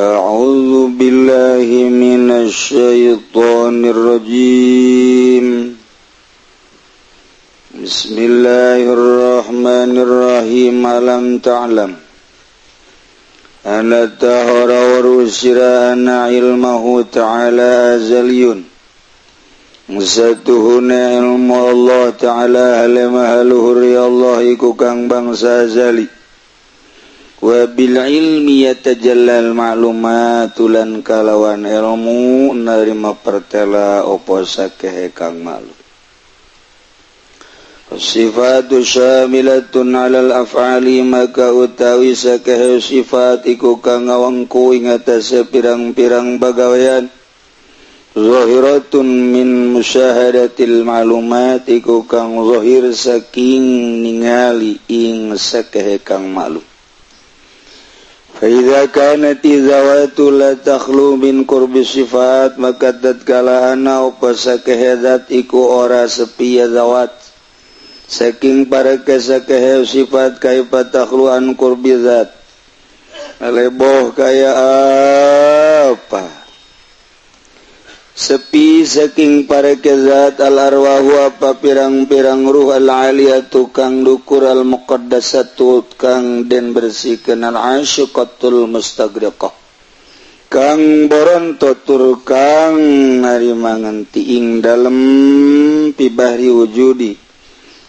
أعوذ بالله من الشيطان الرجيم. بسم الله الرحمن الرحيم. ألم تعلم أن الدهر ورسل أن علمه تعالى أزلي. Satuhuna ilmu Allah Ta'ala halema haluhur ya Allah iku kang bangsa azali. Wa bil ilmi yatajallal ma'lumatu lan kalawan ilmu narima pertela opo sakehe kang maklum. Sifatu syamilatun 'alal af'ali maka utawi sakehe sifat iku kang ngawangku ing atase pirang-pirang bagawean. Zahiratun min musyahadatil ma'lumat iku kang zahir saking ningali ing sakehe kang maklum. Fa idza kanat zawatu la takhlu min qurbi sifat maka tatkala ana apa sakehe zat iku ora sepi ya zawat saking pareke sakehe sifat kaifa takhlu an qurbi zat leboh kaya apa sepi saking pareke zat al arwahu apa pirang-pirang ruh al aliyatu kang dukur al muqaddasatu kang den bersihkeun al asyiqatul mustagriqah kang boronto tur kang narima ngenti ing dalem pibahri wujudi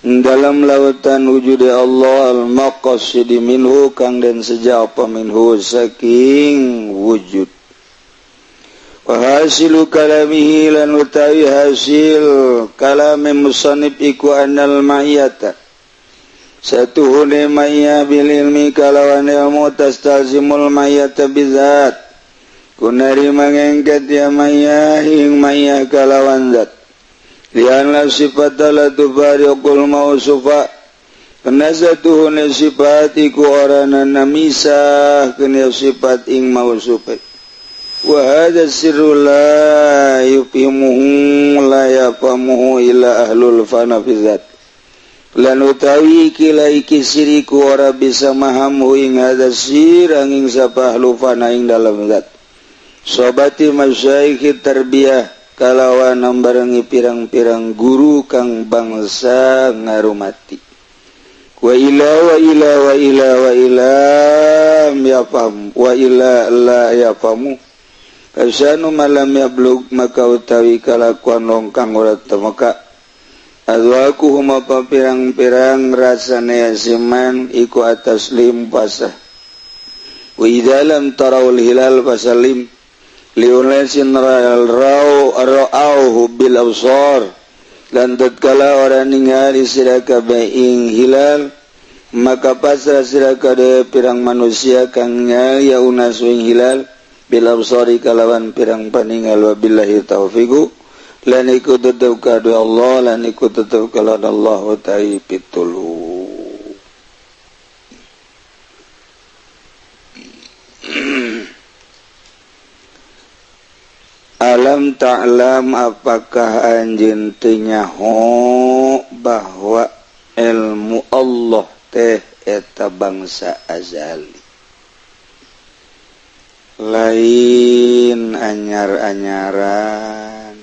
ing dalam lautan wujudi Allah al maqasidi minhu kang den seja apa minhu saking wujud. Wa hasilu kalamihi lan utawi hasil kalame musannif iku annal ma'iyata satuhune ma'iyah bil ilmi kalawan ilmu tastalzimul ma'iyata bizat kunari mangengket ya ma'iyah ing ma'iyah kalawan zat lianla sifat la tufariqul mausufa kena satuhune sifat iku ora namisah kena sifat ing mausufa. Wa hadza sirru la yufimuhu la yafamuhu illa ahlul fana fi zat lan utawi kila iki siriku ora bisa mahamu ing hadza sir angin sapa ahlu fana ing dalam zat sobati masyayikh tarbiyah kalawan nambarengi pirang-pirang guru kang bangsa ngarumati wa ila wa ila wa ila wa ila yafam wa ila la yafamu kasanu malam yablug maka utawi kalakuan longkang ora temeka azwakuhum apa pirang-pirang rasane yasiman iku atas lim pasah wa idza lam tarawul hilal fasalim liunasin ra'al ra'u ra'auhu bil absar lan tatkala ora ningali sira kabeh ing hilal maka pasrah sira kabeh pirang manusia kang ningali ya unas ing hilal bil absari kalawan pirang paningal wa billahi taufiqu lan iku tetep kadu Allah lan iku tetep kalawan Allah ta'ala pitulu. Alam ta'lam apakah anjeun teu nyaho bahwa ilmu Allah teh eta bangsa azali lain anyar-anyaran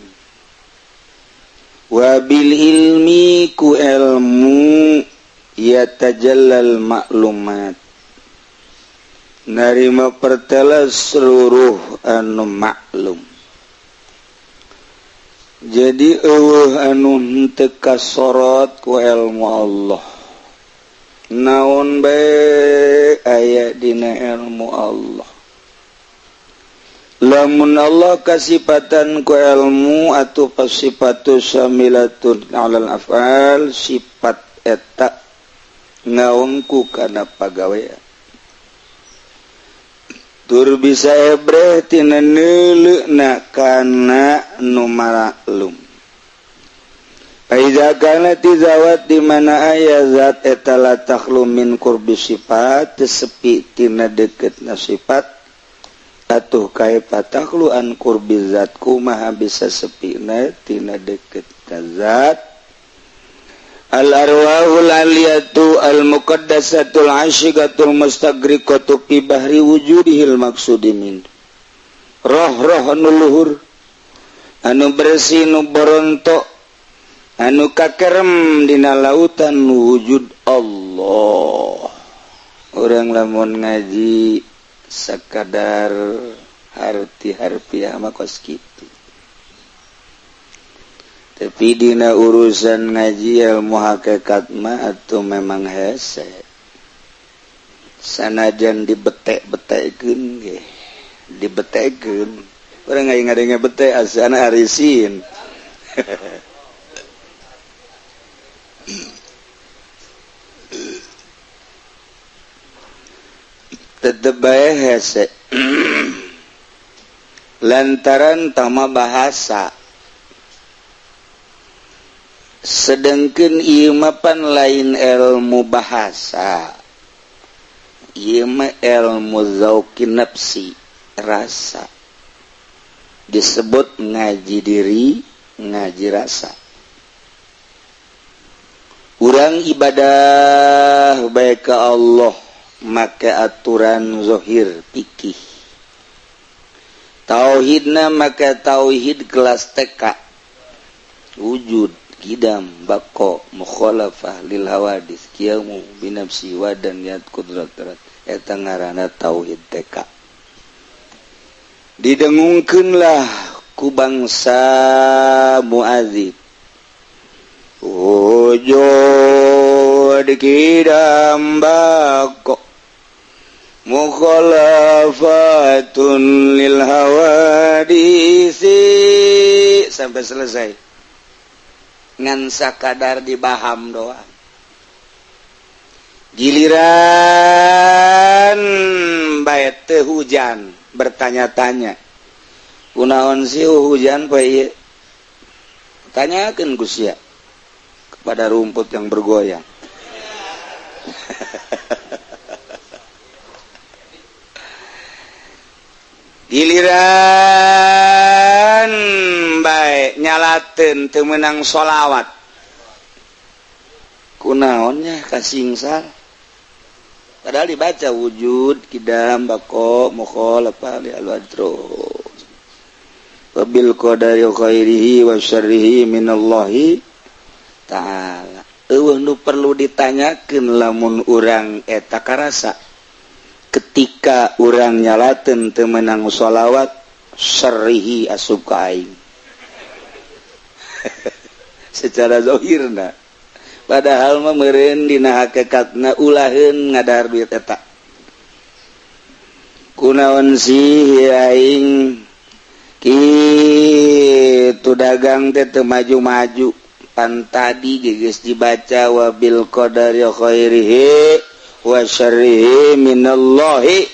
wabil ilmi ku ilmu yatajallal maklumat narima pertela seluruh anu maklum. Jadi eueuh anu henteu kasorot ku ilmu Allah naon bae aya dina ilmu Allah. Lamun Allah kasipatan ku ilmu atau pasipatu samilatun alal af'al sifat eta ngaungku kana pagawean tur bisa ebreh tina neuleuna kana nu maklum. Fa iza kanat zawat di mana aya zat eta la takhlu min qurbi sifat sepi tina deketna sifat atuh kaifa takhlu an qurbi zat kumaha bisa sepina tina deket ka zat. Al arwahul aliyatu al muqaddasatul asyiqatul mustagriqatu fi bahri wujudihil maksudi min. Roh-roh anu luhur, anu bersih, nu boronto, anu kakerem dina lautan wujud Allah. Urang lamun ngaji sakadar harti harfiah mah kos kitu, tapi dina urusan ngaji ilmu hakikat mah atuh memang hese, sanajan dibetek-betekeun ge dibetekeun. Urang ngadenge bete asana harisin. Tetep bae hese lantaran tama bahasa. Sedengkeun ieu mah pan lain ilmu bahasa, ieu mah ilmu zauqi nafsi, rasa. Disebut ngaji diri, ngaji rasa. Urang ibadah bae ka Allah make aturan zahir fikih. Tauhidna make tauhid kelas TK. Wujud, kidam, bako, mukhalafah lil hawadis, qiyamu binafsi wa dan niat kudrat. Eta ngaranna tauhid TK. Didengungkeunlah ku bangsa muadzib. Wujud kidam bako mukhalafatun lil hawadisi sampai selesai. Ngan sakadar dibaham doang. Giliran bae teu hujan bertanya-tanya, kunaon sih hujan poe ieu? Tanyakeun ku sia kepada rumput yang bergoyang. Giliran bae nyalateun teu meunang sholawat, kunaonnya kasingsar. Padahal dibaca wujud kidam bako mukhalafah li al-adrus wabil qadari khairihi wa syarrihi minallahi ta'ala. Eueuh nu perlu ditanyakeun lamun urang eta karasa ketika urang nyalateun teu meunang sholawat, syarrihi asup ka aing. Secara zahirna, padahal mah meureun dina hakikatna ulaheun ngadahar duit eta. Kunaon sih aing kitu dagang teh teu maju-maju, pan tadi geus dibaca wabil qadari khairihi wa syarrihi minallahi.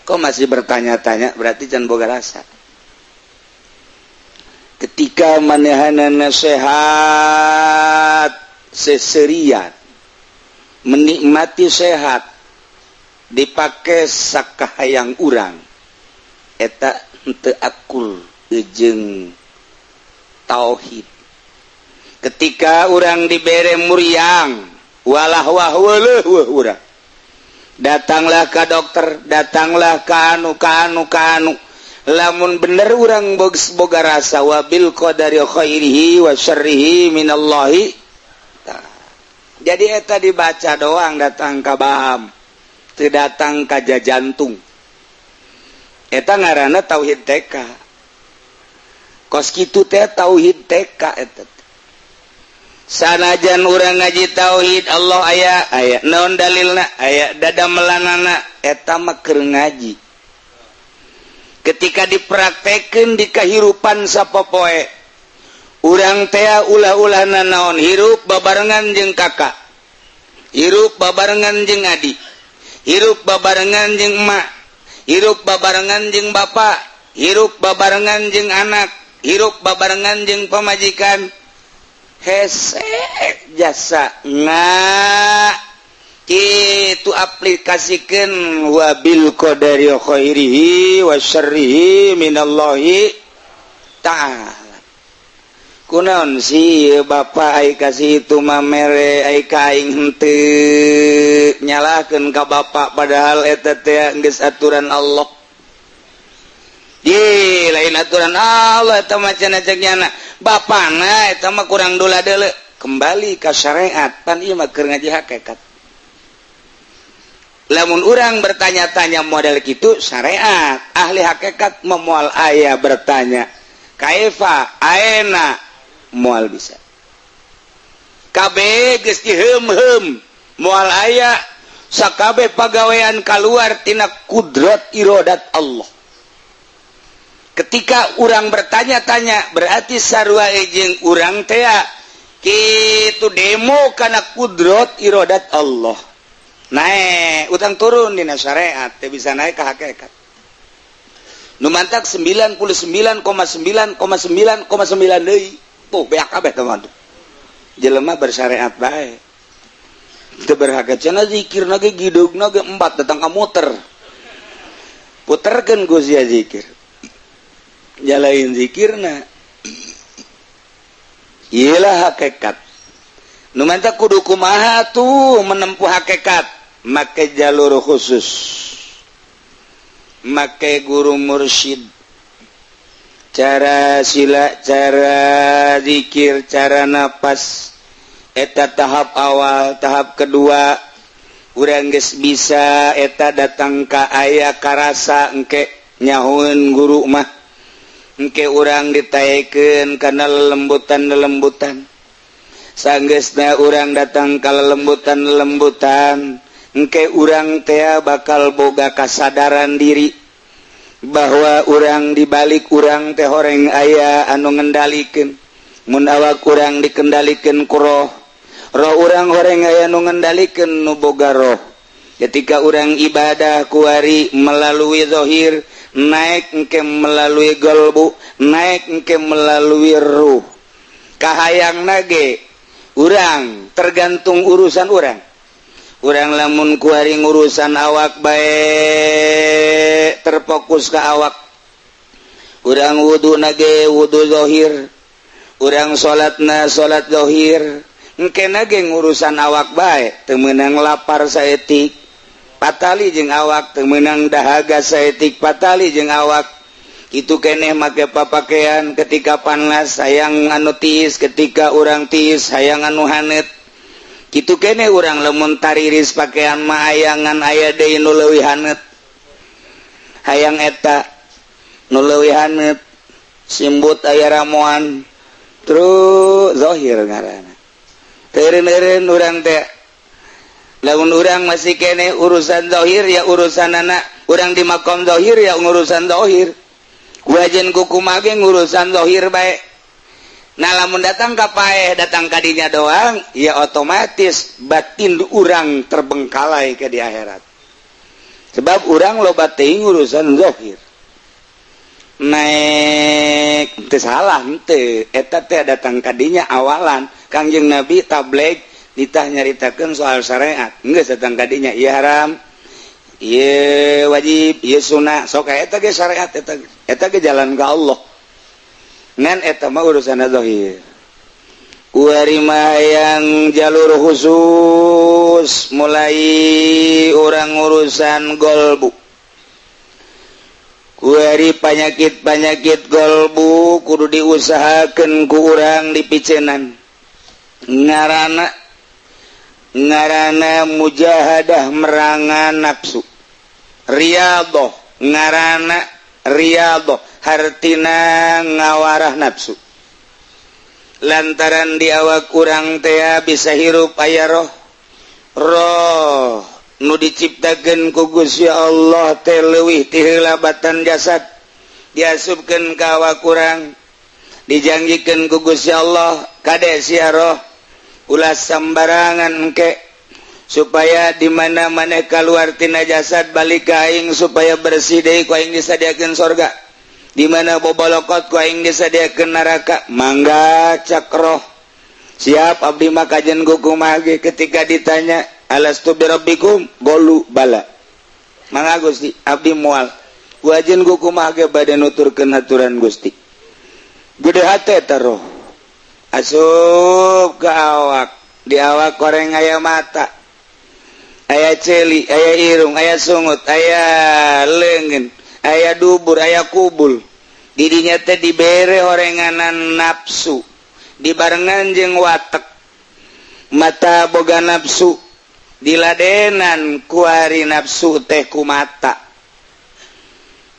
Kok masih bertanya-tanya, berarti can boga rasa. Ketika manehanana sehat seserian, menikmati sehat dipakai sakahayang urang, eta henteu akul jeung tauhid. Ketika urang dibere muriang, walah wah weuleuh urang, datanglah ka dokter, datanglah ka anu ka anu ka anu. Lamun bener urang boga rasa wabil qadari khairihi wa syarrihi minallahi. Jadi eta dibaca doang datang ka baham, teu datang ka jajantung. Eta ngaranna tauhid TK. Kos kitu teh tauhid TK eta. Sanajan urang ngaji tauhid Allah aya, aya naon dalilna, aya dadamelanana, eta mah keur ngaji. Ketika dipraktekeun di kahirupan sapopoe, urang teh ulah-ulah nanaon hirup babarengan jeung kakak, hirup babarengan jeung adik, hirup babarengan jeung emak, hirup babarengan jeung bapak, hirup babarengan jeung anak, hirup babarengan jeung pamajikan. Hese jasa nga kitu aplikasikeun wabil qadari khairihi wa syarrihi minallahi ta'ala. Kunaon sih bapak ai kasih itu mah mere ai ka aing henteu nyalahkeun ka bapak, padahal eta teh geus aturan Allah. Ye, lain aturan Allah eta mah cenah cek nyana. Bapana eta mah kurang dola deule. Kembali ka syariat, pan ieu mah keur ngaji hakikat. Lamun urang bertanya-tanya model gitu syariat, ahli hakikat memual aya bertanya kaifa aena moal bisa. Kabeh geus diheum-heum, moal aya sakabeh pagawean keluar tina kudrat irodat Allah. Ketika orang bertanya-tanya berarti sarua jeung urang tea kitu demo karena kudrat irodat Allah. Naik utang turun dina syariat teu bisa naik ke hakikat. Nu mantak 99,9,9,9 deui tuh beak kabeh teman. Jelema bersyariat bae teu berhakikat cenah, zikir ge gidugna ge empat datang ka muter puterkeun ku sia zikir, jalain zikirna. Iyalah hakikat. Nu mantak kudu kumaha tuh menempuh hakikat? Make jalur khusus, make guru mursyid, cara sila, cara zikir, cara napas. Eta tahap awal. Tahap kedua urang geus bisa eta datang ka aya karasa, engke nyahueun guru mah, engke urang ditaekeun kana lelembutan-lelembutan. Sanggeusna urang datang ka lelembutan-lelembutan, engke urang tea bakal boga kasadaran diri bahwa urang dibalik urang teh horeng aya anu ngendalikeun. Mun awak urang dikendalikeun ku roh, roh urang horeng aya nu ngendalikeun, nu boga roh. Ketika urang ibadah kuari melalui zohir, naik engke melalui golbu, naik engke melalui ruh. Kahayang nage urang tergantung urusan urang. Urang lamun kuari urusan awak baik, terfokus ke awak urang, wudhu nage wudhu zohir, urang salatna salat zohir, engke nage urusan awak baik. Teu meunang lapar saetik patali jeung awak, teu meunang dahaga saetik patali jeung awak. Itu keneh make papakaian, ketika panas hayang anu tiis, ketika urang tiis hayang anu hanet. Gitu keneh urang lamun tariris pakaian mah hayangan aya deui nu leuwih hanet, hayang eta nu leuwih hanet, simbut aya ramuan. Terus zahir ngaranna. Teureun-eureun urang teh lamun urang masih keneh urusan zahir, ya urusan anak urang di makom zahir, ya urusan zahir wajen kuku ge ngurusan zahir bae. Nah, lamun datang ka paeh, datang kadinya doang, ya otomatis batin urang terbengkalai ke di akhirat, sebab urang loba teuing urusan zahir. Naik teu salah henteu eta teh datang kadinya awalan. Kangjeng Nabi tabligh ditah nyaritakeun soal syariat, geus datang kadinya, ieu haram, ieu wajib, ieu sunnah, sok eta ge syariat, eta eta ge jalan ka Allah. Ngan eta mah urusan zahir. Kuari mah yang jalur khusus, mulai orang urusan golbu. Kuari penyakit-penyakit golbu kudu diusahakan ku urang dipicenan, ngarana ngarana mujahadah, merangan nafsu, riyadhah ngarana, riyadhah hartina ngawarah nafsu. Lantaran di awak urang tea bisa hirup aya roh, roh nu diciptakeun ku Gusti Allah teh leuwih ti heula batan jasad, diasupkeun ka awak urang, dijanjikeun ku Gusti Allah, kade sia roh, ulah sambarangan engke, supaya di mana-mana keluar tina jasad balik ka aing supaya bersih deui, ku aing disadiakeun sorga, di mana bobolokot ku aing disadiakeun neraka. Mangga cak roh, siap abdi mah kajen kumaha ge. Ketika ditanya alastu birabbikum, qalu bala, mangga Gusti, abdi moal wajen kumaha ge bade nuturkeun aturan Gusti. Gede hate eta roh asup ke awak. Di awak koreng aya mata, aya celi, aya irung, aya sungut, aya leungeun. Aya dubur, aya kubul. Didinya teh dibere horenganan nafsu dibarengan jeung watek. Mata boga nafsu, diladenan kuari nafsu teh ku mata.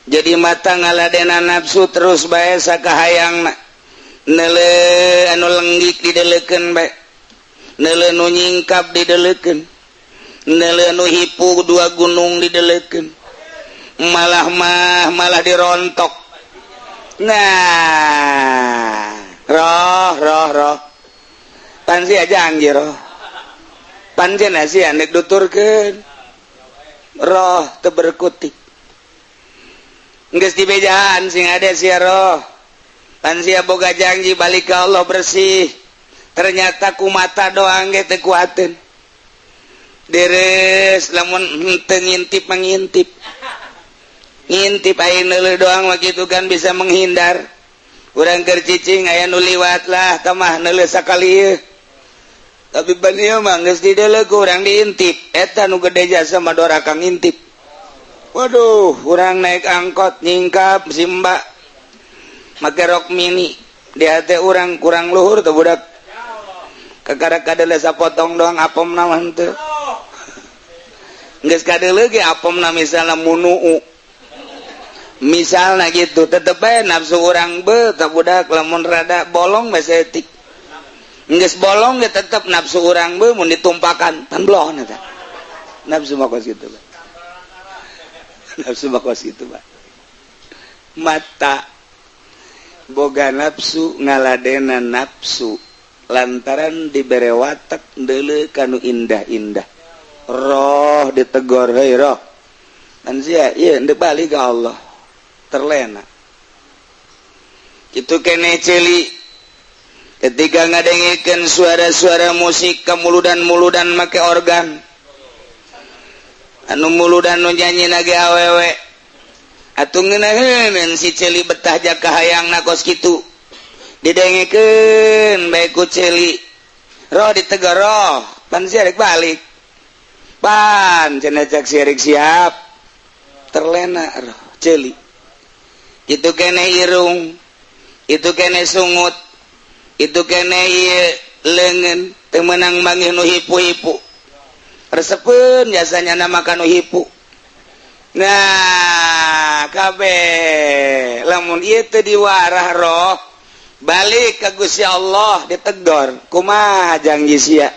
Jadi mata ngaladenan nafsu terus bae sakahayangna. Neule anu lenggik dideleukeun bae, neule nu nyingkap dideleukeun, neule nu hipu dua gunung dideleukeun, malah mah malah dirontok. Nah, roh roh roh pan sia janji roh, pancen sia nek duturkeun roh teu berkutik. Geus dibejaan, sing ada sia roh, pan sia boga janji balik ke Allah bersih. Ternyata ku mata doang ge teu kuateun. Deres lamun henteu ngintip, mengintip ngintip aya neuleuh doang mah kitu kan bisa menghindar. Urang keur cicing aya nu liwat lah tamah neuleuh sakali ieu, tapi ban ieu mah geus dideuleu ku urang diintip. Eta nu gede jasa mah doraka ngintip. Waduh, urang naik angkot nyingkap si mbak make rok mini. Di hati urang kurang luhur tuh budak, kakara kadeuleu sapotong doang, apem mah henteu. Geus kadeuleu ge apemna misalna munuu misalna gitu, tetep bae nafsu urang be tah budak. Lamun rada bolong bae saeutik, geus bolong ge tetep nafsu urang be mun ditumpakan pan blon eta. Nafsu mah kos kitu bae, nafsu mah kos kitu bae. Mata boga nafsu, ngaladena nafsu lantaran dibere watak deuleu kanu indah-indah. Roh ditegor, "Hei roh, kan sia ieu ndek balik ke Allah." Terlena itu kene celi ketika ngadengekeun suara-suara musik, kemuludan-muludan make organ, anu muludan nu nyanyi nage awewe atuh ngeunaheun. Si celi betah jaka hayangna kos kitu, didengekeun bae ku celi. Roh ditegur, "Roh, pan sia rek balik, pan cenah cak sia rek siap." Terlena roh celi itu kene, irung itu kene, sungut itu kene, ieu leungeun teu meunang manggih nu hipu-hipu, resepeun biasanya nama kanu hipu. Nah, kabeh lamun ieu teu diwarah, roh balik ke Gusti Allah ditegor, "Kumaha janji sia?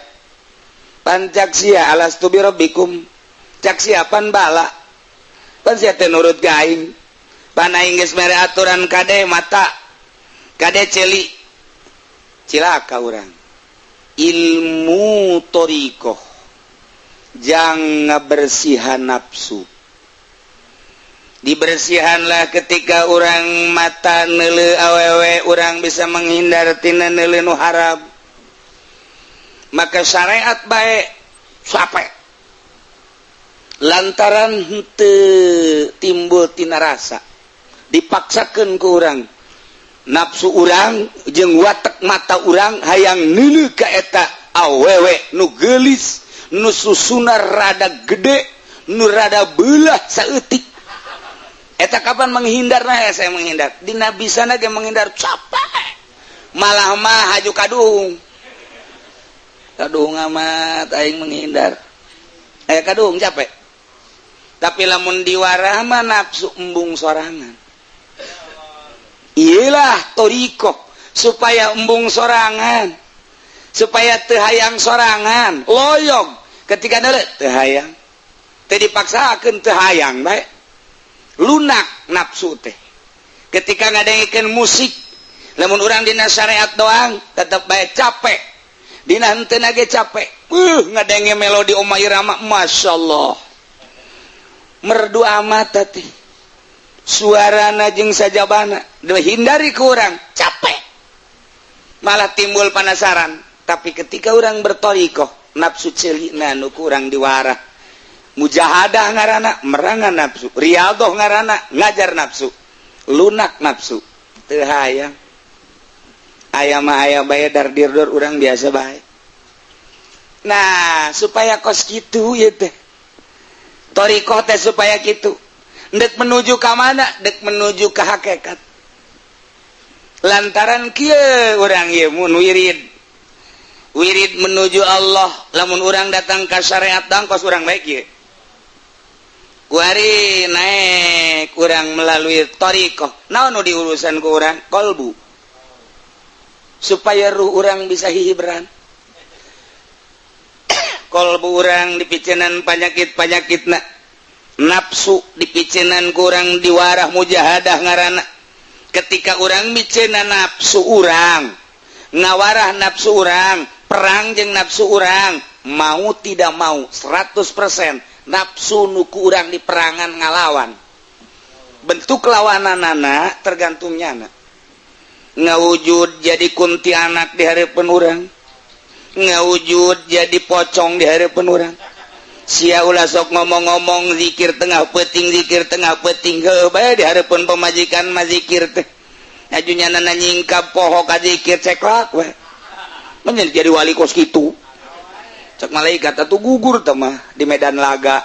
Pan cak sia alastu bi rabbikum, cak sia pan bala, pan sia teh nurut ka aing, pan aing geus mere aturan." Kade mata, kade celi, cilaka urang. Ilmu thoriqoh jang ngabersihan nafsu, dibersihanlah ketika orang mata neuleu awewe, orang bisa menghindar tina neuleu nu haram. Maka syariat baik sampai lantaran henteu timbul tina rasa, dipaksakan ke orang nafsu urang jeung watek mata urang hayang neuleu ka eta awewe nu geulis, nu susuna rada gede, nu rada belah saeutik. Eta kapan menghindar? Nah ya, saya menghindar dina bisa ge menghindar capek, malah mah haju kadung kadung amat aing menghindar aya kadung capek. Tapi lamun diwarah mah nafsu embung sorangan. Iyalah thoriqoh supaya embung sorangan, supaya teu hayang sorangan. Loyog ketika neuleu teu hayang, teu dipaksakeun, teu hayang bae, lunak nafsu teh. Ketika ngadengekeun musik, lamun urang dina syariat doang tetep bae capek, dina henteu ge capek. Ngadenge melodi Oma Irama, Masya Allah, merdu amat teh suarana jeung sajabana, hindari ku urang capek, malah timbul penasaran. Tapi ketika orang berthoriqoh, nafsu celina nu kurang diwarah. Mujahadah ngarana merangan nafsu, riyadhoh ngarana ngajar nafsu, lunak nafsu, teu hayang. Aya mah aya bae, dar dirdur urang biasa bae. Nah, supaya kos kitu ieu teh thoriqoh teh, supaya kitu. Dek menuju ka mana? Dek menuju ke hakikat. Lantaran kieu urang ieu mun wirid. Wirid menuju Allah, lamun urang datang ka syariat dangkos urang baik ieu. Kuari naik urang melalui thariqah. Naon nu diurusan ku urang? Kolbu. Supaya ruh urang bisa hihibran. Kolbu urang dipicenan panyakit-panyakitna. Nafsu dipicenan ku urang diwarah mujahadah ngaranna. Ketika urang micenan nafsu urang, ngawarah nafsu urang, perang jeung nafsu urang, mau tidak mau 100% nafsu nu ku urang di perangan ngalawan. Bentuk lawananana tergantung nyana. Ngawujud jadi kuntianak di hareupeun urang, ngawujud jadi pocong di hareupeun urang. Sia ulah sok ngomong-ngomong zikir tengah peuting, zikir tengah peuting heuh bae di hareupeun pamajikan mah zikir teh. Aju nyana nyingkap poho ka zikir ceklak we. Menjadi jadi wali kos kitu. Cek malaikat atuh gugur teh mah di medan laga.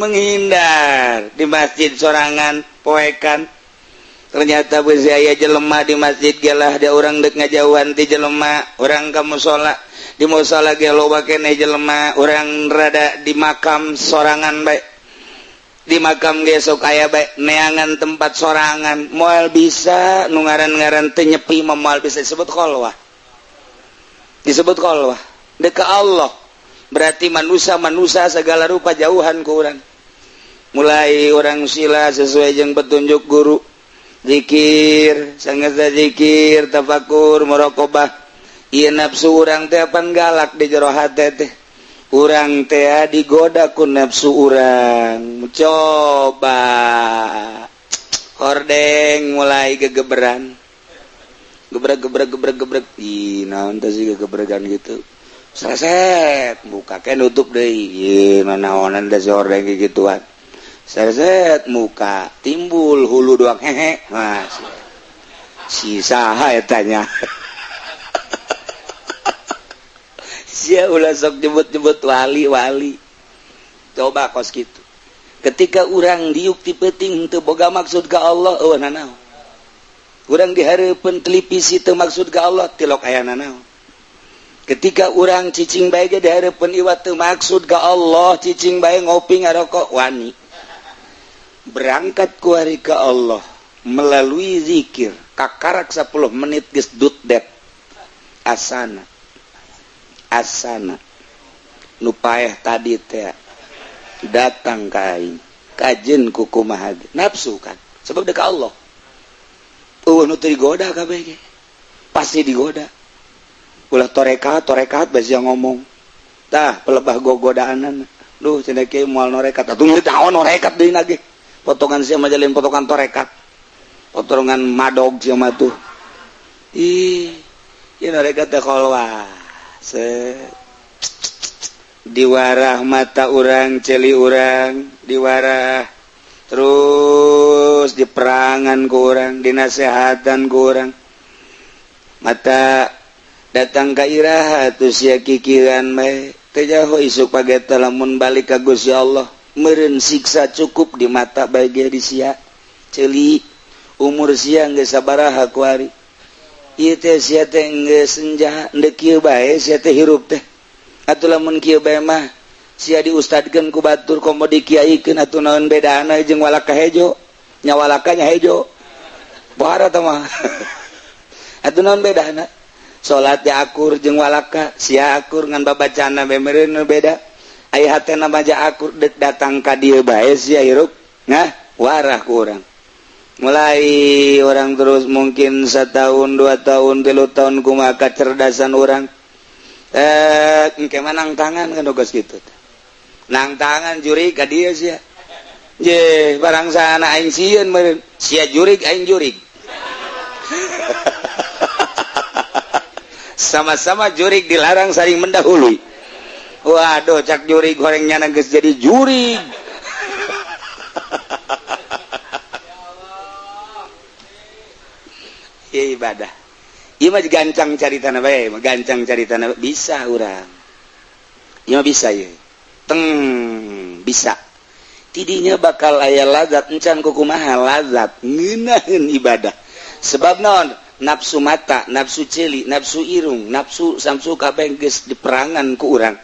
Menghindar di masjid sorangan poekan. Ternyata beusi aya jelema di masjid gelah da urang deuk ngajauhan ti jelema, urang ka musala, di musala ge loba keneh jelema, urang rada di makam sorangan bae. Di makam ge sok aya bae neangan tempat sorangan, moal bisa nu ngaran-ngaran teu nyepi mah moal bisa disebut khalwah. Disebut khalwah. Deuk ka Allah. Berarti manusia-manusia segala rupa jauhan ku urang. Mulai urang sila sesuai jeung petunjuk guru. Zikir, sanggeus zikir, tafakur, muraqabah. Ieu nafsu urang teh pan galak di jero hate teh. Urang teh digoda ku nafsu urang. Coba hordeng mulai gegeberan. Gebrek gebrek gebrek gebrek. Ih, naon teh sih gegebregan gitu. Sreset, muka ke nutup deui. Ieu nanaonan teh si hordeng gituan. Sreset muka timbul hulu doang hehe. Mas. Si saha eta nya. Sia ulah sok nyebut-nyebut wali-wali. Coba kos kitu. Ketika urang diuk ti peuting teu boga maksud ka Allah, eueuh nanaon. Urang dihareupeun televisi teu maksud ka Allah, tilok aya nanaon. Ketika urang cicing bae ge dihareupeun iwat teu maksud ka Allah, cicing bae ngopi ngarokok wani. Berangkat kuari ka Allah melalui zikir, kakarak 10 menit geus dut det. Asana. Asana nu paeh tadi teh datang ka aing kajeun ku kumaha nafsu kan sebab deuk Allah eueuh nu teu digoda kabeh ge pasti digoda ulah torekat torekat basi ngomong tah pelebah gogodaanana duh cenah kieu moal norekat atuh naon norekat deui nage potongan sia mah jalin potongan torekat potongan madog sia mah tuh ih ieu norekat teh kholwah diwarah mata urang celi urang diwarah terus diperangan ku urang dinasehatan ku urang mata datang ka iraha atuh sia kikiran bae teu jaho isuk pageta lamun balik ka Gusti Allah meureun siksa cukup di mata bae ge di sia ceuli umur sia geus sabaraha kuari ieu teh sia teh geus senja deuk kieu bae sia teh hirup teh atuh lamun kieu bae mah sia diustadkeun ku batur komo dikiaikeun atuh naon bedana jeung walaka hejo nya walaka nya hejo bohara teh mah atuh naon bedana salat di akur jeung walaka sia akur ngan babacana bae meureun beda aya hatena mah akur deuk datang ka dieu bae sia hirup nah warah ku urang. Mulai orang terus mungkin setahun, 2 tahun, 3 tahun kumaha kecerdasan orang. Engke mah nang tangan kan geus kitu. Nang tangan jurig ka dieu sia. Je, barang sana aing sieun meureun. Sia jurig aing jurig. Sama-sama jurig dilarang saling mendahului. Waduh, cak jurig goreng nyana geus jadi jurig. Ibadah. Ieu mah gancang caritana bae, gancang caritana bisa urang. Ieu mah bisa ieu. Teng bisa. Tidinya bakal aya lazat encan kukumaha lazat ngeunaheun ibadah. Sebab naon? Nafsu mata, nafsu ceuli, nafsu irung, nafsu samsu kabeh geus diperangan ku urang.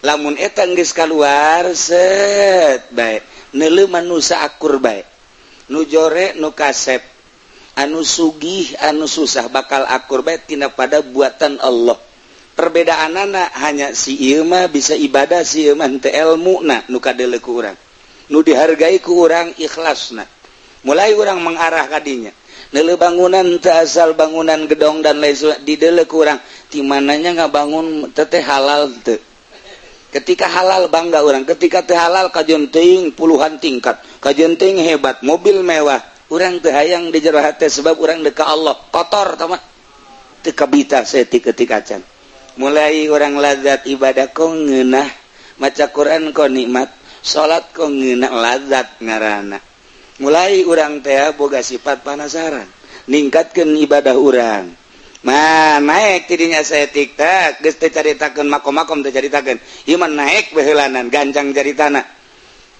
Lamun eta geus kaluar set bae, neuleuh manusia akur bae. Nu jore nu kasep, anu sugih anu susah bakal akur bae tina pada buatan Allah. Perbedaanana hanya si ieu mah bisa ibadah, si ieu mah henteu elmuna nu kadeuleu ku urang. Nu dihargai ku urang ikhlasna. Mulai urang mengarah ka dinya. Neuleuh bangunan teu asal bangunan gedong dan lain sebagainya dideuleu ku urang. Ti mananya ngabangun teh halal teu. Ketika halal bangga urang, ketika teu halal kajeun teuing puluhan tingkat, kajeun teuing hebat, mobil mewah. Urang teu hayang di jero hate sebab urang deuk ka Allah. Kotor tah mah. Teu kabita saeutik ketika can. Mulai orang lazat ibadah kok ngeunah, maca Quran kok nikmat, salat kok ngeunah lazat ngaranna. Mulai urang teh boga sifat panasaran, ningkatkeun ibadah urang. Mah naik tidinya saeutik teh geus teu caritakeun makom-makom teu caritakeun. Ieu mah naik beheulanan gancang caritana.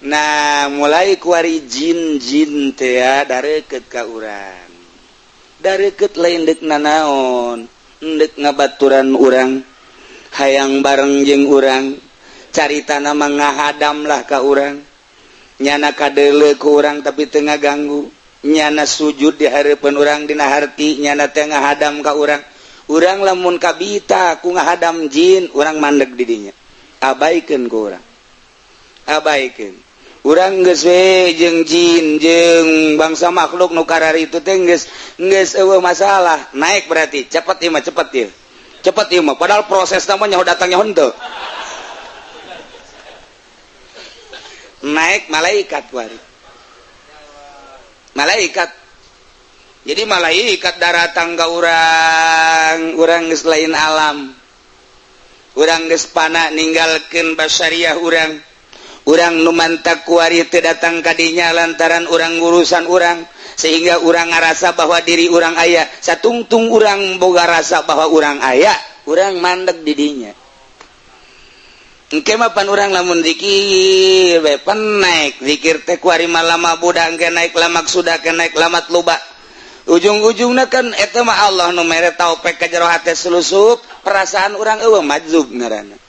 Nah, mulai kuari jin-jin teh dareukeut ka urang. Dareukeut lain deuk nanaon. Ndek ngabaturan urang, hayang bareng jeung urang, caritana mah ngahadam lah ka urang, nyana kadeuleu ku urang tapi teu ngaganggu, nyana sujud di hareupeun urang dina harti, nyana teh ngahadam ka urang. Urang lamun kabita ku ngahadam jin, urang mandeg di dinya, abaikeun ku urang, abaikeun. Urang geus we jeung jin jeung bangsa makhluk nu kararitu teh geus geus eueuh masalah, naik berarti cepet ieu mah, cepet ieu. Cepet ieu mah, padahal proses mah nyaho datangnya henteu. Naik malaikat kuari. Malaikat. Jadi malaikat daratang ka urang, urang geus lain alam. Urang geus pana ninggalkeun basyariah urang. Urang nu mantak kuari teu datang ka dinya lantaran urang ngurusan urang, sehingga urang ngarasa bahwa diri urang aya. Satungtung urang boga rasa bahwa urang aya, urang mandeg di dinya. Engke mah pan urang lamun zikir bae pan naik zikir teh kuari mah lama budak engke naik lamak sudah ke naik lamat luba. Ujung-ujungna kan eta mah Allah nu mere taufik ka jero hate sulusup, perasaan urang eueuh majzub ngaranna.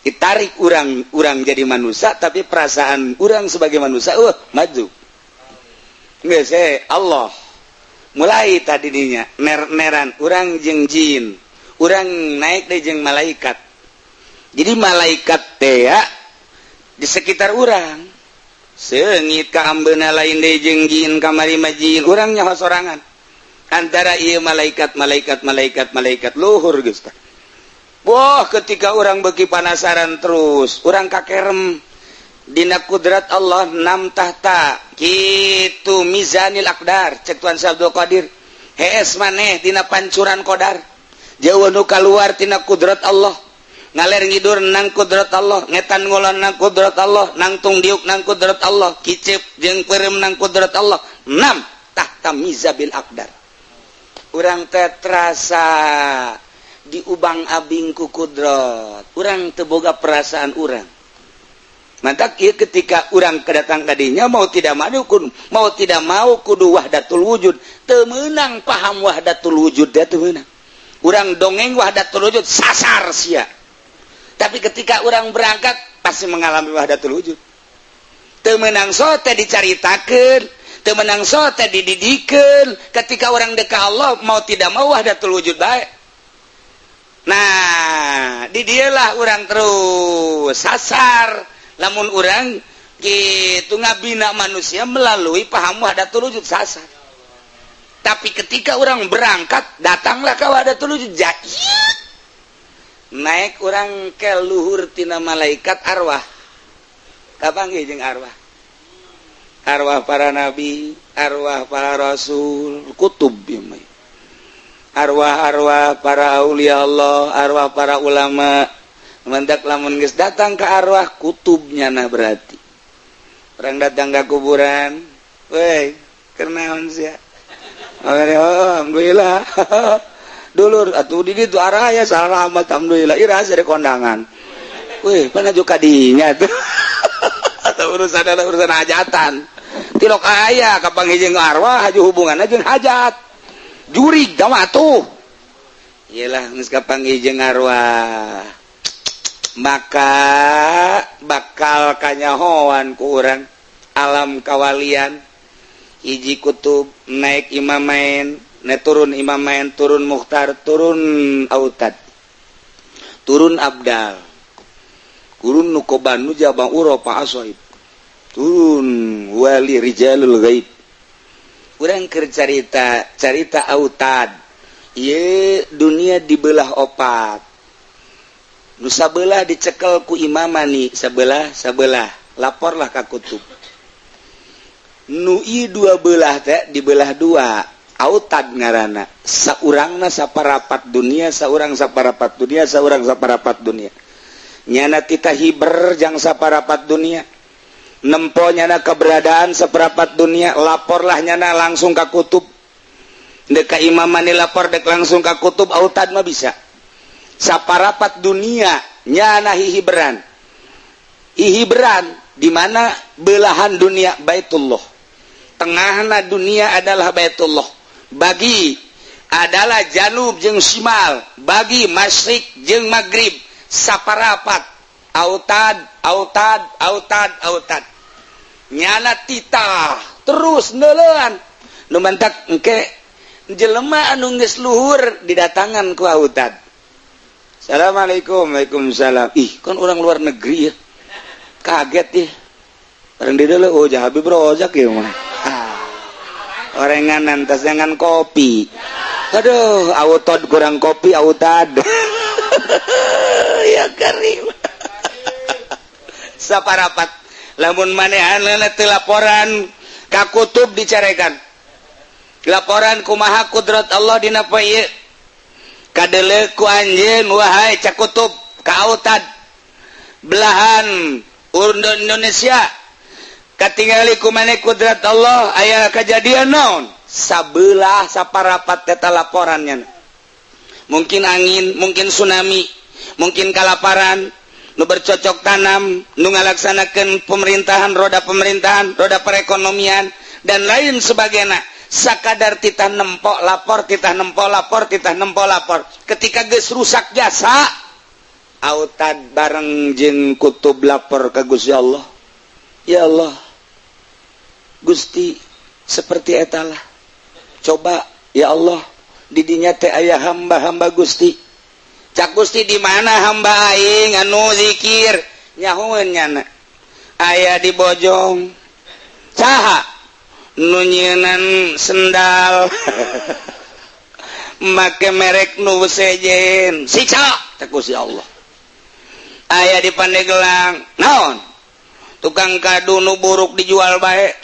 Ditarik urang, urang jadi manusia tapi perasaan urang sebagai manusia maju. Geus Allah mulai tadi dinya ner-neran urang jeung jin, urang naik deui jeung malaikat. Jadi malaikat teh ya, di sekitar urang seungit ka ambeuna lain deui jeung jin kamari mah jin, urang nyaho sorangan. Antara ieu malaikat malaikat malaikat malaikat luhur geus tah. Wah, ketika orang beki panasaran terus, orang kakerem dina kudrat Allah nam tahta kitu mizanil aqdar cek Tuan Syekh Abdul Qadir. Hees maneh dina pancuran qadar. Jauh nu kaluar tina kudrat Allah. Ngaler ngidur nang kudrat Allah, ngetan ngulon nang kudrat Allah, nangtung diuk nang kudrat Allah, kicep jeung peureum nang kudrat Allah. Nam tahta mizabil aqdar. Urang teh terasa diubang abing ku kudrat, urang teu boga perasaan urang. Mantak ieu ketika urang kedatang kadinya mau tidak mau kudu, mau tidak mau kudu wahdatul wujud. Teu meunang paham wahdatul wujud teh teu meunang. Urang dongeng wahdatul wujud sasar sia. Tapi ketika urang berangkat pasti mengalami wahdatul wujud. Teu meunang sote dicaritakeun, teu meunang sote dididikeun. Ketika urang deuk ka Allah mau tidak mau wahdatul wujud bae. Nah, di dialah urang terus sasar. Lamun urang kitu ngabina manusia melalui paham wahdatul wujud sasar. Tapi ketika urang berangkat, datanglah ke wahdatul wujud. Naik urang ke luhur tina malaikat arwah. Kapanggih jeung arwah? Arwah para nabi, arwah para rasul, kutub ieu mah. Arwah-arwah para aulia Allah, arwah para ulama. Mendak lamun geus datang ke arwah kutubnya nah berarti. Orang datang ke kuburan, weh, kenaon sia? Alhamdulillah. Dulur atuh di ditu araya salamat alhamdulillah ira dari kondangan. Wih, mana juga kadinya tuh. Atau urusan ada urusan hajatan. Tilok aya kapanggih jeung arwah haju hubunganna jeung hajat. Jurig da mah tuh. Iyalah geus kapanggih jeung arwah. Maka bakal kanyahoan ku urang alam kawalian. Hiji kutub naik imamain, ne turun imamain, turun mukhtar, turun autad, turun abdal, turun nukoban nujabang uropa asoib, turun wali rijalul gaib. Urang keur carita carita autad, ieu dunia dibelah opat. Nu sabelah dicekel ku imamani, sabelah sabelah laporlah ka kutub. Nu ieu dua belah teh dibelah dua, autad ngaranna. Saurangna saparapat dunia, saurang saparapat dunia, saurang saparapat dunia. Nyana tita hiber jang saparapat dunia. Nempo nyana keberadaan seperapat dunia, laporlah nyana langsung ka kutub. Dek ka imamani lapor dek langsung ka kutub, autad mah bisa. Saparapat dunia nyana hihiberan. Hihiberan di mana belahan dunia Baitullah. Tengahna dunia adalah Baitullah. Bagi adalah janub jeung simal, bagi masyrik jeung magrib, saparapat autad autad autad autad. Nyana titah terus neuleuan. Nu mantak engke jelema anu geus luhur didatangan ku autad. Assalamualaikum. Waalaikumsalam. Ih, kan orang luar negeri ya. Kaget ya. Bareng di dulu, oh jah Habib Rozak ya mah. Orenganan tas jangan kopi. Aduh, autad kurang kopi autad. Ya karim. Saparapat. Lamun manehanna teu laporan ka kutub dicarekan. Laporan kumaha kudrat Allah dina poe ieu. Kadele ku anjeun wahai cakutub ka autad belahan Indonesia katingali ku maneh kudrat Allah aya kejadian naon sabelah saparapat eta laporannya. Mungkin angin, mungkin tsunami, mungkin kalaparan, nu bercocok tanam, nu ngalaksanakeun pemerintahan, roda pemerintahan, roda perekonomian dan lain sebagainya. Sakadar titah nempok lapor, titah nempok lapor, titah nempok lapor. Ketika geus rusak jasa, autad bareng jeung kutub lapor ka Gusti Allah. Ya Allah, Gusti seperti etalah. Coba ya Allah, didinya teh aya hamba-hamba Gusti. Cak Gusti di mana hamba aing anu zikir? Nyahoeun nyana. Aya di Bojong. Saha? Nu nyieunnan sendal. Make merek nu sejen. Siksa cak Gusti Allah. Aya di Pandeglang. Naon? Tukang kadu nu buruk dijual bae.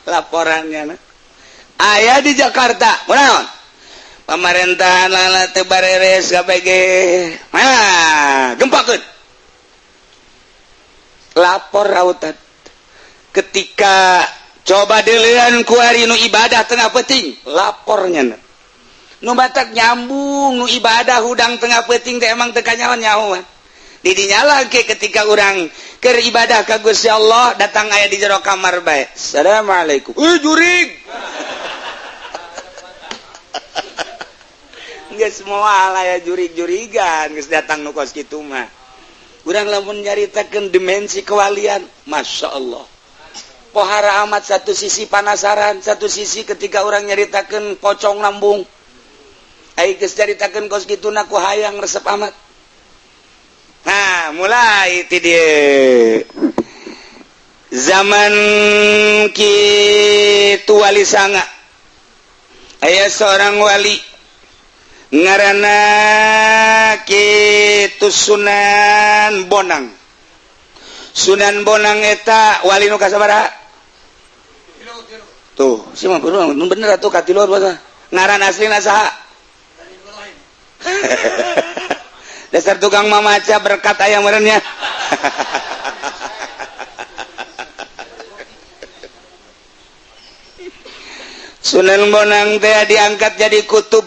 Laporannya nah. Aya di Jakarta. Naon? Pemerintahan lala teu bareres KPG. Nah, gempakeun. Lapor autad. Ketika coba deuleun ku ari nu ibadah tengah peuting, lapornya. Nu batak nyambung nu ibadah hudang tengah peuting teh emang teu kanyahoan nyahoan. Didinya lagi ketika urang keur ibadah ka Gusti Allah datang aya di jero kamar bae. Assalamualaikum. Jurig. Geus moal aya jurig-jurigan geus datang nu kos kitu mah. Urang lamun nyaritakeun dimensi kewalian, Masya Allah. Pohara amat satu sisi panasaran, satu sisi ketika orang nyaritakeun pocong lambung. Ai geus caritakeun kos kitu na ku hayang resep amat. Nah, mulai ti dieu. Zaman kitu wali sanga. Aya seorang wali ngaranna kitu Sunan Bonang. Sunan Bonang eta wali nu kasabaraha? Tuh, si mah bener atuh katiluan bahasa. Ngaran aslina saha? Dasar tukang mamaca berkat aya meureunnya. Sunan Bonang teh diangkat jadi kutub.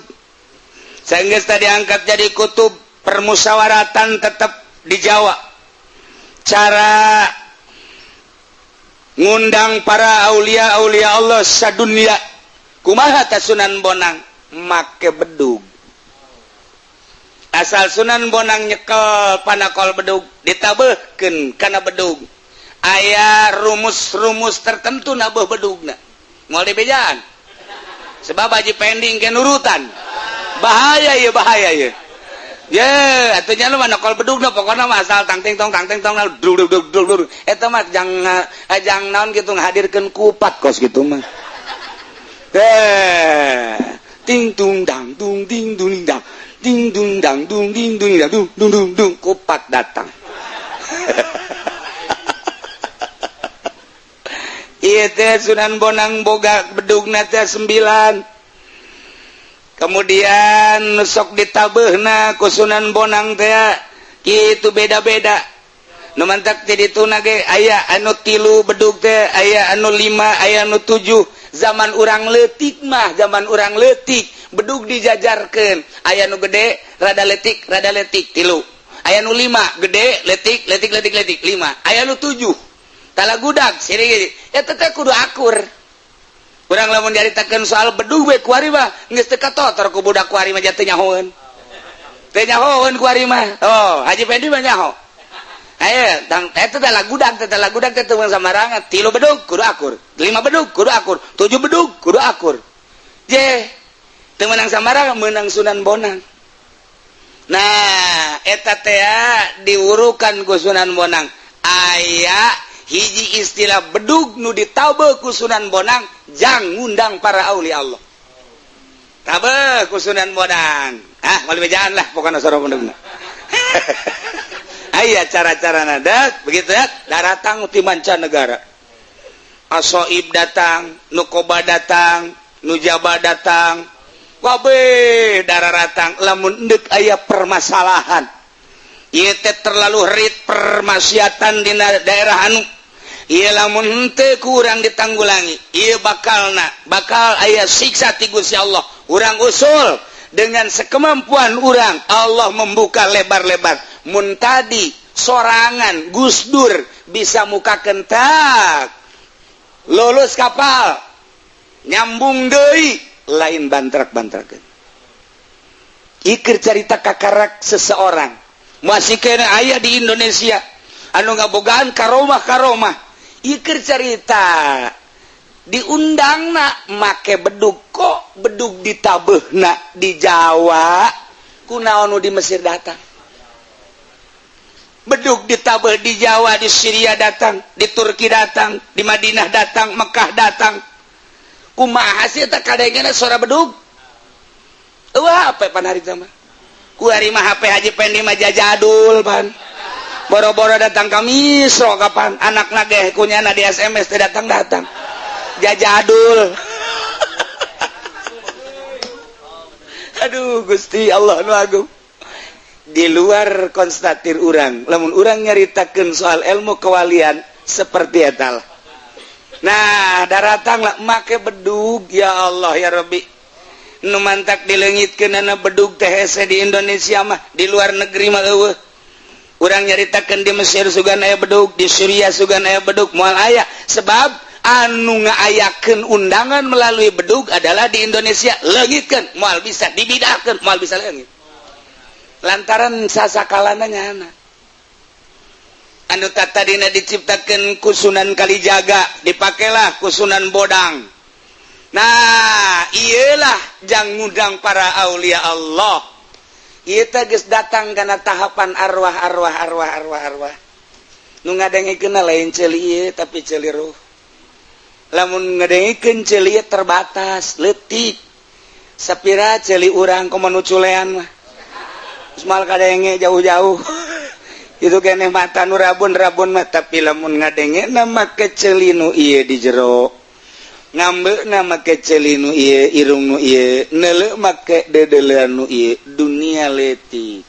Sanggeus teh diangkat jadi kutub, Permusyawaratan tetap di Jawa. Cara ngundang para aulia aulia Allah sadunia kumaha ta? Sunan Bonang make bedug. Asal Sunan Bonang nyekel panakol bedug, ditabehkeun kana bedug. Aya rumus-rumus tertentu nabeh bedugna, moal dibejaan sebab Haji Pending ke nurutan. Bahaya ya, bahaya ya. Ye, atuh nya lu mah nokol bedugna, pokokna mah asal tang ting tong tang ting tong dug dug dug dug dug. Eta mah jang naon kitu, ngahadirkeun kupat kos kitu mah. Teh ting tung dang dung ding dung dang ding dung dang dung ding dung dang dung dung dung dung, kupat datang. Ieu teh Sunan Bonang boga bedugna teh 9. Kemudian sok ditabehna ku Sunan Bonang teh kitu beda-beda. Nu mantak ti dituna ge aya anu 3 bedug teh, aya anu 5, aya anu 7. Zaman urang leutik mah, zaman urang leutik bedug dijajarkeun, aya nu gede rada leutik rada leutik 3, aya nu 5 gede leutik leutik leutik leutik 5, aya nu 7 talagudag sini. Eta teh kudu akur. Urang lamun nyaritakeun soal bedug we kuari mah geus teu katotor ku budak kuari mah, teu nyahoeun, teu nyahoeun kuari mah. Oh, Haji Pendi mah nyaho. Ayo, tang eta teh lagudag, teh lagudag teh teu samarangan. 3 bedug kudu akur, 5 bedug kudu akur, 7 bedug kudu akur. Je teu meunang samarangan, meunang Sunan Bonang. Nah, eta teh diwurukan ku Sunan Bonang. Aya hiji istilah bedug nu ditabe ku Sunan Bonang jang ngundang para aulia Allah. Tabe ku Sunan Bonang. Ah, moal bejaan lah pokokna sora bedugna. Aya cara-cara nada begitu ya, datang ti mancanegara. Asoib datang, Nukoba datang, Nujaba datang, kabeh dararatang. Lamun endek aya permasalahan ieu teh terlalu rit permaksiatan dina daerah anu ieu, lamun henteu ku urang ditanggulangi ieu bakalna bakal aya siksa ti Gusti Allah. Urang usul dengan sekemampuan urang, Allah membuka lebar-lebar. Mun tadi sorangan Gus Dur bisa muka kentak lulus kapal nyambung deui, lain bantrak-bantrakeun. Ikir carita kakarak seseorang masih kena aya di Indonesia anu ngabogaan karomah karomah. Ikir carita diundang nak make bedug, kok bedug ditabehna di Jawa, kunaon nu di Mesir datang? Bedug ditabeh di Jawa, di Syria datang, di Turki datang, di Madinah datang, Mekah datang. Kumaha sih eta kadengena suara bedug? Wah, apa pan hari mah ku hari mah HP Haji Pendi mah jajadul pan. Boro-boro datang ka Misro, kapan anak nageh kunyana di SMS teh datang-datang jajadul. Aduh Gusti Allah nu agung, di luar konstatir urang lamun urang nyaritakeun soal ilmu kewalian seperti eta lah. Nah, daratang lah make bedug. Ya Allah ya Rabbi, nu mantak dileungitkeun ana bedug teh hese di Indonesia mah, di luar negeri mah eueuh. Urang nyaritakeun di Mesir sugan aya bedug, di Syria sugan aya bedug, moal aya, sebab anu ngaayakeun undangan melalui bedug adalah di Indonesia. Leungitkeun moal bisa, dibidahkeun moal bisa leungit lantaran sasakalana nyana anu tadina diciptakan ku Sunan Kalijaga, dipakailah ku Sunan Bonang. Nah, iyalah jang ngundang para aulia Allah. Ieu teh geus datang kana tahapan arwah arwah arwah arwah arwah nu ngadengikeun lain ceuli ieu, tapi ceuli ruh. Lamun ngadengikeun ceuli ieu terbatas leutik, sapira ceuli urang komo nu culean mah geus moal kadenge jauh-jauh itu keneh mata nu rabun-rabun mah. Tapi lamun ngadenge nama ceuli nu ieu di jero, ngambeuna make ceuli nu ieu, irung nu ieu, neuleuh make dedeulean nu ieu, dunia leutik.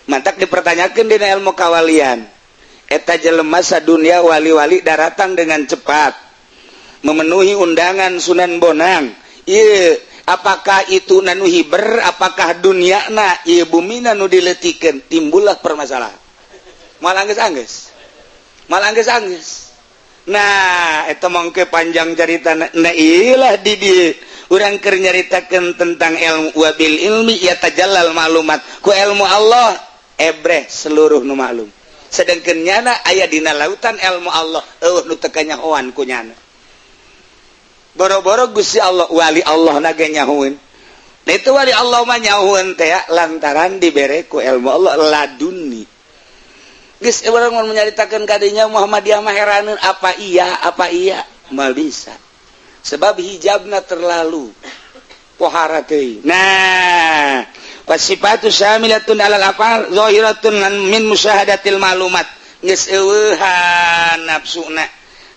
Mantak dipertanyakeun dina ilmu kawalian, eta jelema sadunia wali-wali daratang dengan cepat memenuhi undangan Sunan Bonang ieu. Apakah itu nanu hiber, apakah dunia na ieu bumi nu dileutikeun, timbullah permasalahan. Moal anggeus-anggeus. Moal anggeus-anggeus. Nah, eta mangke panjang carita. Nah, ilah di dieu urang keur nyaritakeun tentang ilmu wabil ilmi ya tajallal maklumat. Ku ilmu Allah ebreh seluruh nu maklum. Sedangkan nyana aya dina lautan ilmu Allah, eueuh nu teu kanyahoan ku nyana. Boro-boro Gusti Allah, wali Allah na ge nyahoeun. Nah, itu wali Allah mah nyahoeun teh lantaran dibere ku ilmu Allah laduni. Geus urang mun menyaritakeun kadinya Muhammadiyah mah heraneun, apa iya moal bisa. Sebab hijabna terlalu pohara teuing. Nah, wasifatu syamilatun alal afal zahiratun min musyahadatil maklumat. Geus eueuhan nafsuna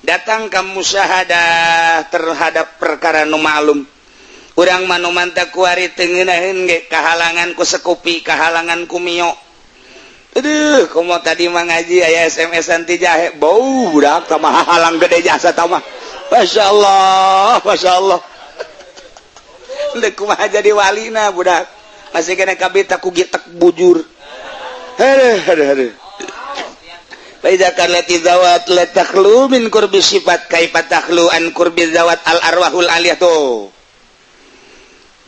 datang ka musyahadah terhadap perkara nu maklum. Urang mah nu manta kuari teu ngeunaheun ge kahalangan ku sekupi, kahalangan ku mio. Aduh, komo tadi mah ngaji aya SMS-an ti jahe, bau budak tah mah halang gede jasa tah mah. Masya Allah, Masya Allah. Dek kumaha jadi walina budak. Masih kena kabita ku gitek bujur. Aduh, aduh, aduh. Fa kanat zawat la takhlu min qurbi sifat kaifa takhlu an qurbi zawat al arwahul aliyah tuh.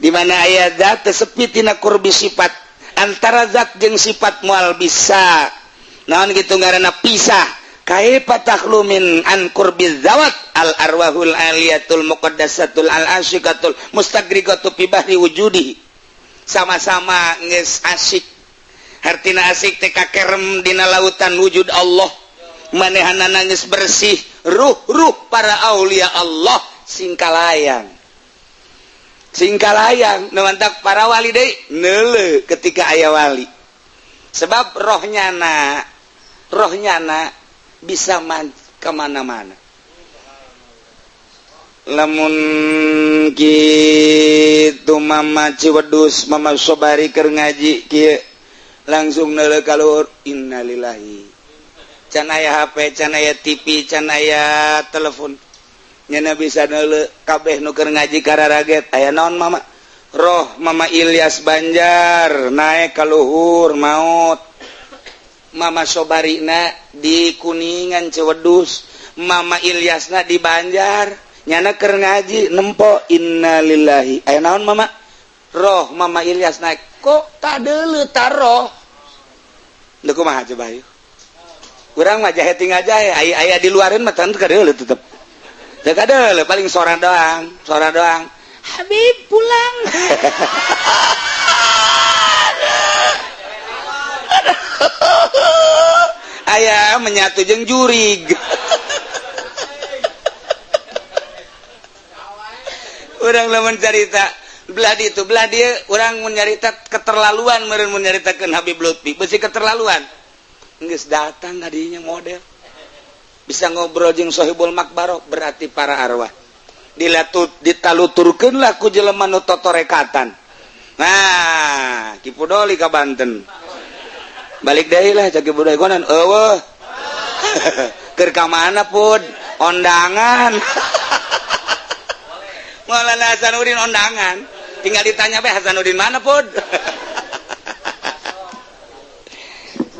Di mana aya zat sepi tina qurbi sifat, antara zat jeung sifat moal bisa. Naon gitu ngaranna pisah. Kaifa takhlu min an qurbi zawat al arwahul aliyatul muqaddasatul al asyiqatul mustagriqatu fi bahri wujudi. Sama-sama geus asyik. Hartina asik teh kakerem dina lautan wujud Allah. Manehana nangis bersih, ruh-ruh para aulia Allah singkalayang. Singkalayang nu mantak para wali deui neuleu ketika aya wali. Sebab rohnya na bisa kemana-mana. Lamun kitu Mama Ciwedus, Mama Sobari keur ngaji kieu langsung neuleuh ka luhur, innalillahi. Can aya HP, can aya TV, can aya telepon. Nyana bisa neuleuh kabeh nu keur ngaji kararaget. Aya naon Mama? Roh Mama Ilyas Banjar naik ka luhur maut. Mama Sobarina di Kuningan Ciwedus, Mama Ilyasna di Banjar. Nyana keur ngaji nempo innalillahi. Aya naon Mama? Roh Mama Ilyas naik. Kok tak deuleu ta roh? Leuh kumaha coba yeuh? Urang mah jahe tinggal jahe, aya aya di luareun mah teu kadeuleu tetep. Teu kadeuleu paling sora doang, sora doang. Habib pulang. Aya menyatu jeung jurig. Urang lamun carita belah ditu belah dieu, urang mun nyarita keterlaluan meureun mun nyaritakeun Habib Lutfi, beusi keterlaluan. Geus datang kadinya model. Bisa ngobrol jeung Sohibul Makbaro berarti para arwah. Dilatut ditaluturkeun lah ku jelema nu totorekatan. Nah, Ki Pudoli ka Banten. Balik deui lah cak Ki Pudoli konan eueuh. Keur ka mana pun ondangan. Maulana Hasanuddin ondangan. Tinggal ditanya bae Hasanuddin mana pun.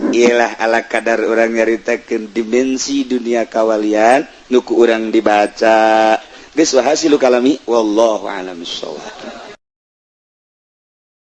Iyalah ala kadar urang nyaritakeun dimensi dunia kawalian nu ku urang dibaca. Geus wahasilu kalami wallahu a'lam bissawab.